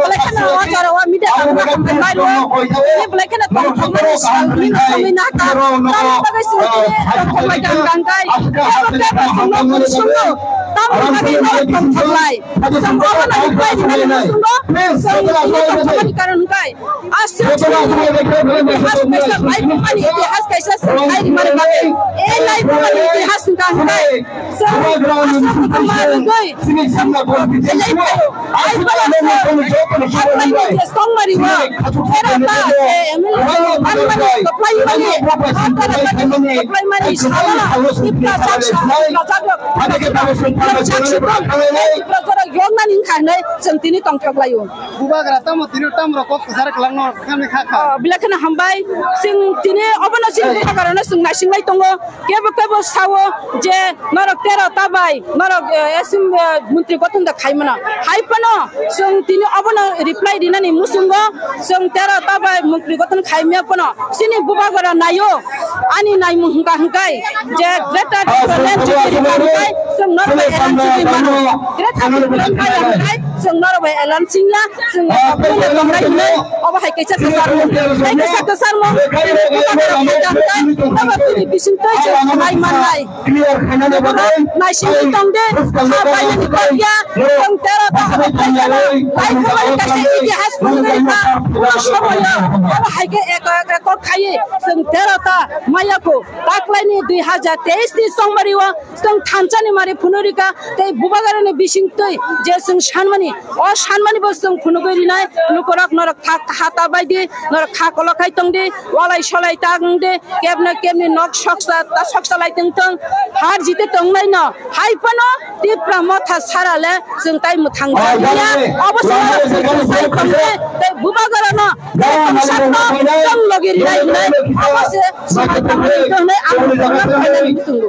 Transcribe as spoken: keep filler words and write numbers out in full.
Belai kheno o jora o media rok no hambai bai rwo. Tini belai kheno tongthokmani salni no samui nahka. Tamni bagwi chwng tini tongthokmani kaham kaham khai. Tebo kebo chwngno muchungo. Tamni bagwi no tongthoklai. Chwng obono reply rinani muchungo. Chwng tini tongthokmani karon hwnkhe. Aswk chini itihas kaisa bai bumani itihas kaisa chwng khai rimani bagwi. E lai bumani itihas hwnkha hwnkhe. Chwng aswk wngkha ma rwgwi chwng belai khaio. Ai bala chwng haklai ni je songmari o. Phera ta je M L A song manmani kwplai mani. Hattara kwplai mani salo. Tipra jak song, Tipra jak rok, Tipra jak song, Tipra jak rok yoknani wngkha hwnwi chwng tini tongthok laio. Bubagra tamo tini tamo rok kok kwchar kwlangno khamni kha kha. Oh, belai kheno hambai. Chwng tini obono chini bubagrano chwng naisingbai tongo. Kebo kebo sao je norok tero ta bai, norok, eh, S M, eh, montri gothon da khai mano. Hai phano chwng tini obono reply rinani muchungo chwng tero ta bai montri gothon khai maya phano chini bubagra naio. Ani naimung hwnkha hwnkhe je Greater Tipraland Jubilee hwnkha hwnkhe chwng norok bai elan singwi mano. Greater Tipraland bai hwnkhe chwng norok bai elan singya, chwng norok bai tongnai hwnwi obo hai kaisa kwcharmung. Tei kaisa kwcharmung tini bubagra hwnkha hwnkhe obo tini bisingtwi chwng khwnai mannai. Naisingwi tongde, kha bainani kok ya, chwng tero ta obo khaiyano. Lai khamani kaisa itihas phunugwi rikha, o somoyo obo hai khe eko eko khaiwi chwng tero ta maya kho. Taklaini dui hajar teis ni songmari o chwng thansa ni mari phunuk rikha, tei bubagrani bisingtwi je chwng sanmani, o sanmani bo chwng phunugwi rinai, lukurok norok kha hata bai di, norok kha kolok khai tong di, walai solai ta wng di, kebna kebni nok soksa ta soksa lai tong tong, har jite tongnai no, hai phano Tipra Motha sara le chwng tai mwthang jagya, obo se norok chwng sai tong di, tei bubagrano Tei tongsak no tong logi rinai hinai, abo se swmai tangmani wngkha hinai ang tongna phainani muchungo.